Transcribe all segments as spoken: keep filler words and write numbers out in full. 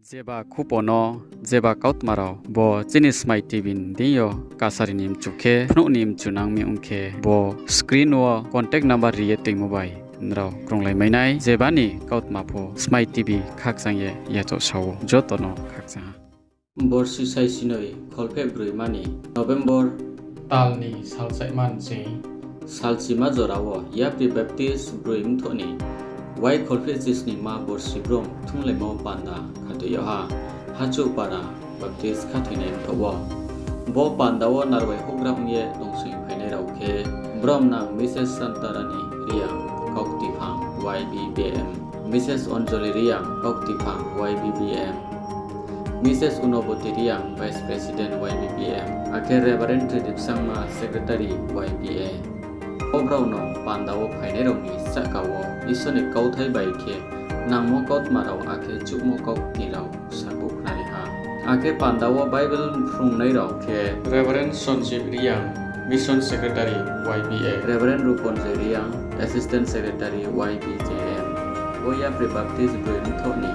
Jeba khupo no, jeba kautma rao bo chini Smai TV ni deing yo kasari ni mchu khe, phnuh ni mchu nang mi ong khe, bo screen wo contact number ri ye toingmo bai nrao krunglai mai nai, jeba ni kautma pho Smai TV khakchang ye yachaoh sa ou, joto no khakchang ha. Borsi saisinoi kholpheh broima ni November tal ni salchaihma nching salchima jora wo Yapri Baptist Broi Mthoh ni wai kholpheh chisningma borsi brom kthumlaimo panda khathoi yag ha, Hachuh Para Baptist Khathoinai Mthoh wo. Bo panda wo narwai houhgra ong ye tongsoing phainai rao khe, bromnang Mrs Santarani Reang, Kauktiphang Y B B M, Mrs Anjali Reang, Kauktiphang Y B B M, Mrs Unoboti Reang, Vice President Y B B M, akhe Reverend Tridipsangma, Secretary Y B A. Bo brao no panda wo phainai rao ni sahka wo Isor ni kauthai bai khe nangmo kautma rao akhe chuhmo kaukti rao sakhouh khnari ha. Akhe panda wo Bible phrungnai rao khe Reverend Sanjib Reang, Mission Secretary Y B A, Reverend Ruponjoy Reang, Assistant Secretary Y B J M. Bo Yapri Baptist Broi Mthoh ni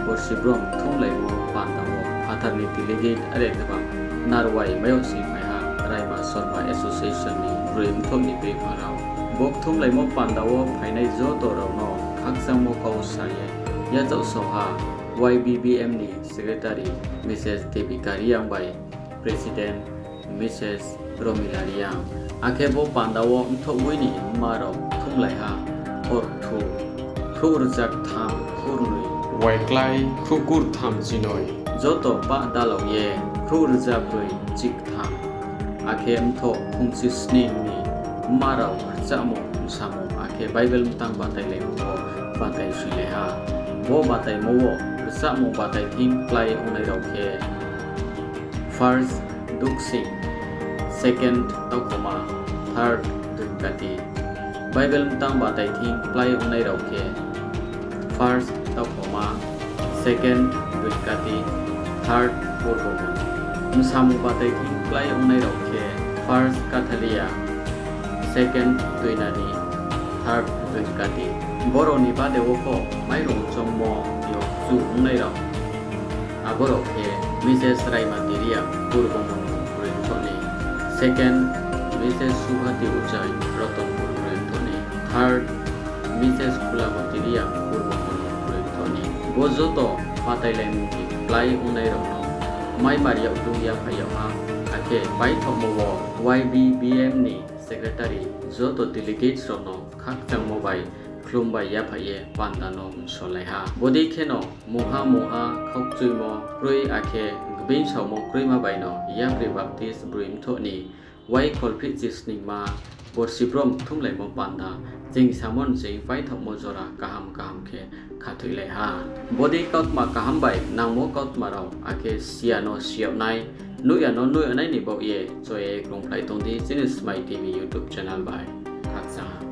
borsi brom kthumlaimo panda wo phathar ni delegate are khe ba narwai mai yag sing phai ha, Raima Sorma Association ni Broi Mthoh ni tuiphang rao. Bo kthumlaimo panda wo phainai joto rao no khakchangmo kau sa ye yachaoh sa ha, Y B B M ni Secretary Mrs Devika Reang bai President Mrs Romila Reang. Akhe bo panda wo mthoh boi ni mma rao kthumlai ha, orthu, khrouh rza ktham khrouhnoi, waiklái khrouh kurtham chinoi, joto pah dalao ye khrouh rza broi chiktham. Akhe mthoh phungchi sning ni mma rao rchahmung, msamung akhe Bible mtang batailaimo wo batai soilai ha. Bo bataimo wo rchahmung batai thing klái ongnai rao khe, first Duksing, second Taukhoma, third Duikati. Bible mtang batai thing klái ongnai rao khe, first Taukhoma, second Duikati, third Purbomun. Msamung batai thing klái ongnai rao khe, first Kathalia, second Tuinani, third Duikati. Brao ni bade wo pho mairung chongmo yo chu ongnai rao. Abo rao khe Mrs Raimati Reang, Purbomun Broi Mthoh ni, second Mrs Subhati Ujai, Ratanpur Broi Mthoh ni, third Mrs Khulaboti Reang, Purbomun Broi Mthoh ni. Bo joto batailaimung ni klái ongnai rao no maimar yagdung yaphai yag ha, akhe paithohmo wo Y B B M ni secretary joto delegates rao no khakchangmo bai khlum bai yaphai ye panda no msolai ha. Bodei kheno mungha mungha khaukchuimo kroi akhe gbeing saomo kroima bai no Yapri Baptist Broi Mthoh ni wai kholpheh chisningma borsi brom kthumlaimo panda ching samo nching paithohmo jora kaham kaham khe khathoilai ha. Bodei kautma kaham bai nangmo kautma rao akhe siya no siyag nai, nuh ya no nuh ya nai ni baoh ye choye krungphlai tong di chini Smai TV YouTube channel bai. Khakchang ha.